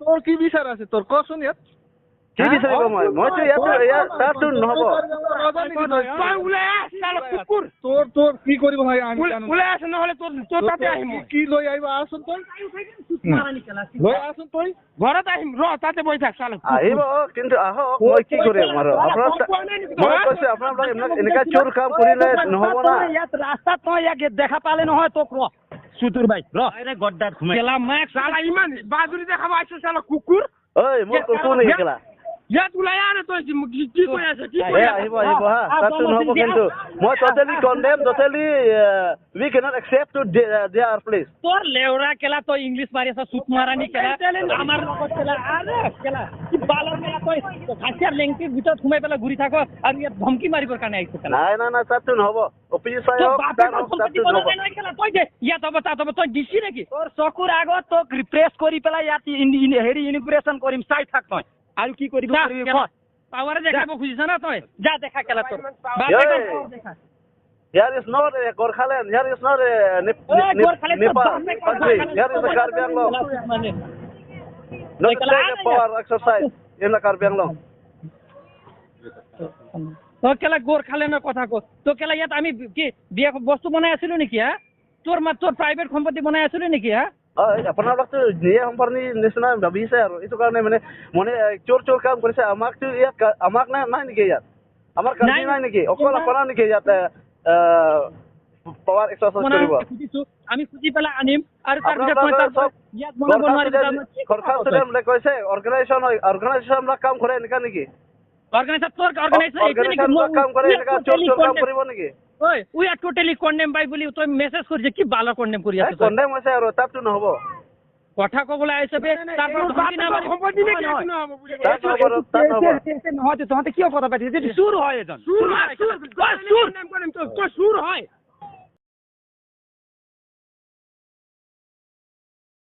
তোৰ কি বিচাৰ আছে তোৰ কচোন ইয়াত? কি বিচাৰিব মই? মইতো ইয়াত তাততো নহ'ব। তোৰ তোৰ কি কৰিব লাগে আমি ওলাই আছ, নহ'লে তোৰ তাতে আহিম। কি লৈ আহিব আহচোন তই, লৈ আহচোন তই, ঘৰত আহিম ৰ, তাতে বহি থাক চাল। আহিব কিন্তু আহক, মই কি কৰিম আৰু? আপোনাৰ মই কৈছো আপোনালোক এনেকা চোৰ কাম কৰিলে নহ'ব না। ইয়াত ৰাস্তাত তই ইয়াক দেখা পালে নহয় তোক, ৰ চুতুৰ ভাই ৰ, গড্ডাত সোমাই কেলা মাক চালা ইমান বাজুৰি দেখাব আহিছ চালা কুকুৰ। ঐ মোৰ কুকুৰ নেকি কেলা? ইয়াত ওলাই আহ তই, কি কৈ আছ? কি কৈ আহিব আহিব হা, তাততো নহ'ব কিন্তু। মই totally condemn, totally we cannot accept to their place. তোৰ লেওৰা কেলা, তই ইংলিছ মাৰি আছ, চুট মাৰানি কেলা আমাৰ লগত কেলা। আৰে কেলা কি বালৰ কেলা, তই খাচিয়াৰ লেংটিৰ ভিতৰত সোমাই পেলাই ঘূৰি থাক আৰু ইয়াত ধমকি মাৰিবৰ কাৰণে আহিছ কেলা। নাই নাই নাই, তাততো নহ'ব। অফিচ তই যে ইয়াত হ'ব তাত হ'ব, তই দিছি নেকি? তোৰ চকুৰ আগত তোক ৰিপ্ৰেছ কৰি পেলাই ইয়াত হেৰি ইনগ্ৰেশ্যন কৰিম, চাই থাক তই। আৰু কি কৰিবি? পাৱাৰে দেখাব খুজিছ না তই? যা দেখা কেলা তোৰ। Here is not a Gorkhaland, here is not a Nepal country, here is a Karbi Anglong. Not to take a power exercise in the Karbi Anglong. তই কেলা গোৰ্খালেণ্ডৰ কথা ক, তই কেলা ইয়াত আমি কি বিয়া বস্তু বনাই আছিলো নেকি? হা, তোৰ তোৰ প্ৰাইভেট সম্পত্তি বনাই আছিলো নেকি? হা, হয়, আপোনালোকতো নিজে সম্পত্তি নিচিনা ভাবিছে আৰু এইটো কাৰণে মানে মানে চোৰ চোৰ কাম কৰিছে। আমাকতো ইয়াত আমাক নাই নাই নেকি ইয়াত? আমাৰ কাৰ্বি নাই নেকি? অকল আপোনাৰ নেকি ইয়াত পাৱাৰ এক্সাৰচাইজ কৰিব? আমি খুজি পেলাই আনিম আৰু তাৰপিছত ইয়াত বনাব নোৱাৰিব। গোৰ্খা ষ্টুডেণ্ট কৈছে অৰ্গেনাইজেশ্যন হয়, অৰ্গেনাইজেশ্যন কাম কৰে এনেকা নেকি? অৰ্গেনাইজেশ্যন তোৰ অৰ্গেনাইজেশ্যন কাম কৰে এনেকা চোৰ চোৰ কাম কৰিব নেকি? ঐ we are totally condemn by বুলি তই মেছেজ কৰিছে, কি বালৰ কণ্ডেম কৰি আছ? কণ্ডেম হৈছে আৰু তাততো নহ'ব। কথা ক'বলৈ আহিছে বে, নহয় তহঁতে কিয় কথা পাতিছ? চুৰ হয় এজন, চুৰ হয়।